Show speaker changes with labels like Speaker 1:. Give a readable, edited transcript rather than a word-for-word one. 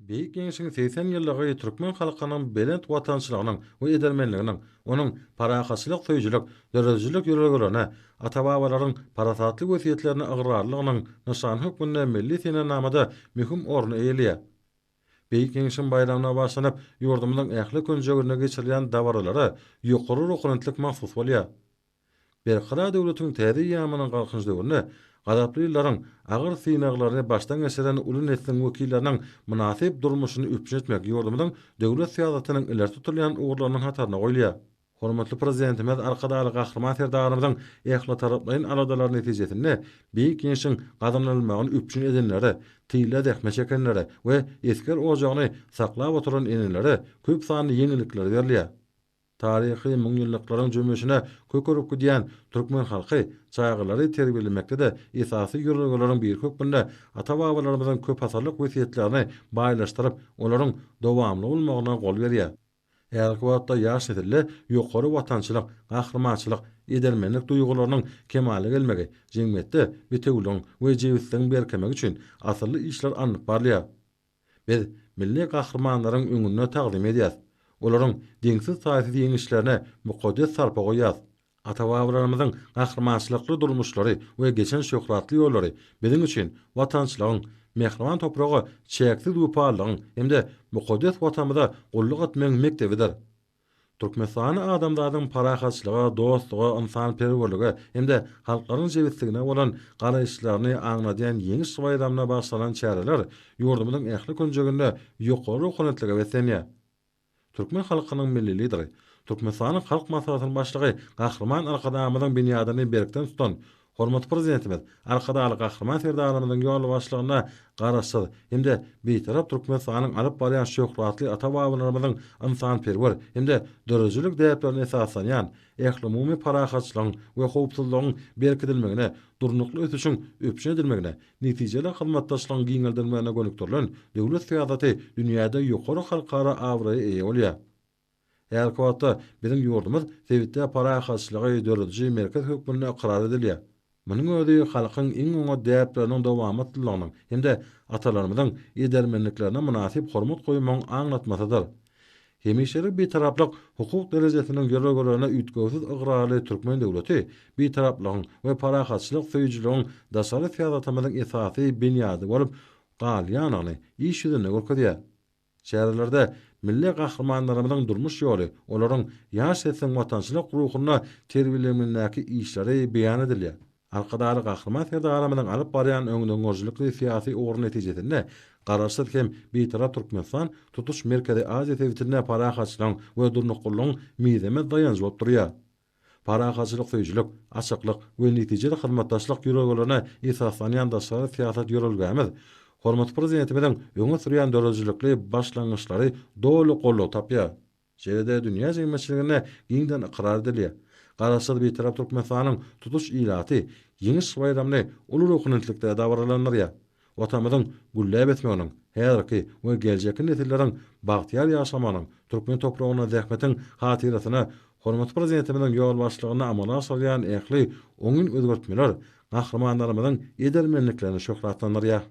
Speaker 1: Beýik Ýeňşiň 80 ýyllygy türkmen halkynyň belent watançylygynyň we edermenliginiň, onuň parahatçylyk söýüjilik, döredijilik ýörelgelerine, ata-babalaryň parasatly wesýetlerine ygrarlylygynyň nyşany hökmünde milli senenamada möhüm orny eýeleýär. Beýik Ýeňşiň baýramyna bagyşlanyp, ýurdumyzyň ähli künjeginde geçirilýän dabaralara ýokary ruhubelentlik mahsus bolýar. Berkarar döwletiň täze eýýamynyň Galkynyş döwründe gazaply ýyllaryň agyr synaglaryny başdan geçiren uly nesliň wekilleriniň mynasyp durmuşyny üpjün etmek ýurdumyzyň döwlet syýasatynyň ileri tutulýan ugurlarynyň hatarynda goýulýar. Hormatly Prezidentimiz Arkadagly Gahryman Serdarymyzyň ählitaraplaýyn aladalary netijesinde Beýik Ýeňşiň gazanylmagyny üpjün edenlere, tylda zähmet çekenlere we esger ojagyny saklap oturan enelere köp sanly ýeňillikler berilýär. Taryhy müňýyllyklaryň jümmüşine kök urup gidýän türkmen halky çagalary terbiýelemekde-de esasy ýörelgeleriň biri hökmünde ata-babalarymyzyň köpasyrlyk wesýetlerini baýlaşdyryp, olaryň dowamly bolmagyna gol berýär. Häzirki wagtda ýaş nesilde ýokary watançylyk, gahrymançylyk, edermenlik duýgularynyň kemala gelmegi, jemgyýetde bitewüligiň we jebisligiň berkemegi üçin asylly işler alnyp barylýar. Biz milli gahrymanlaryň öňünde tagzym edýäs. Olaryň deňsiz-taýsyz ýeňişlerine mukaddes sarpa goýýas. Ata-babalarymyzyň gahrymançylykly durmuşlary we geçen şöhratly ýollary biziň üçin watançylygyň, mähriban topraga çäksiz wepalylygyň hem-de mukaddes Watanymyza gulluk etmegiň mekdebidir. Türkmenistany adamzadyň parahatçylyga, dostluga, ynsanperwerlige hem-de halklaryň jebisligine bolan garaýyşlaryny aňladýan Ýeňiş baýramyna bagyşlanan çäreler ýurdumyzyň ähli künjeginde ýokary ruhubelentlige beslenýär. Türkmen halkynyň Milli Lideri, Türkmenistanyň Halk Maslahatynyň Başlygy Gahryman Arkadagymyzyň binýadyny berkden tutan Hormatly Prezidentimiz Arkadagly Gahryman Serdarymyzyň ýolbaşçylygynda Garaşsyz hem-de Bitarap Türkmenistanyň alyp barýan şöhratly ata-babalarymyzyň ynsanperwer hem-de döredijilik däplerine esaslanýan ählumumy parahatçylygyň we howpsuzlygyň berkidilmegine, durnukly ösüşiň üpjün edilmegine, netijeli hyzmatdaşlygyň giňeldilmegine gönükdirilen döwlet syýasaty dünýäde ýokary halkara abraýa eýe bolýar. Häzirki wagtda biziň ýurdumyz sebitde parahatçylygy dörediji merkez hökmünde ykrar edilýär. Munuň özi halkyň iň oňat däpleriniň dowamatlylygynyň hem-de atalarymyzyň edermenliklerine mynasyp hormat goýmagyň aňlatmasydyr. Hemişelik Bitaraplyk hukuk derejesiniň ýörelgelerine üýtgewsiz ygrarly türkmen döwleti Bitaraplygyň we parahatçylyk söýüjiligiň daşary syýasatymyzyň esasy binýady bolup galýandygyny iş ýüzünde görkezýär. Çärelerde milli gahrymanlarymyzyň durmuş ýoly, olaryň ýaş nesliň watançylyk ruhunda terbiýelenmegindäki işleri beýan edilýär. Arkadagly Gahryman Serdarymyzyň alyp barýan öňdengörüjilikli syýasy ugry netijesinde Garaşsyz hem Bitarap Türkmenistan tutuş Merkezi Aziýa sebitinde parahatçylygyň we durnuklylygyň mizemez daýanjy bolup durýar. Parahatçylyk söýüjilik, açyklyk we netijeli hyzmatdaşlyk ýörelgelerine esaslanýan daşary syýasat ýörelgämiz hormatly Prezidentimiziň öňe sürýän döredijilikli başlangyçlary doly goldaw tapýar. Şeýle-de dünýä jemgyýetçiliginde giňden ykrar edilýär. Garaşsyz Bitarap Türkmenistanyň tutuş ilaty Ýeňiş baýramyny uly ruhubelentlikde dabaralandyrýar. Watanymyzyň gülläp ösmeginiň, häzirki we geljekki nesilleriň bagtyýar ýaşamagynyň, türkmen topragynda zähmetiň hatyrasyna hormatly Prezidentimiziň ýolbaşçylygynda amala aşyrylýan ähli oňyn özgertmeler gahrymanlarymyzyň edermenliklerini şöhratlandyrýar.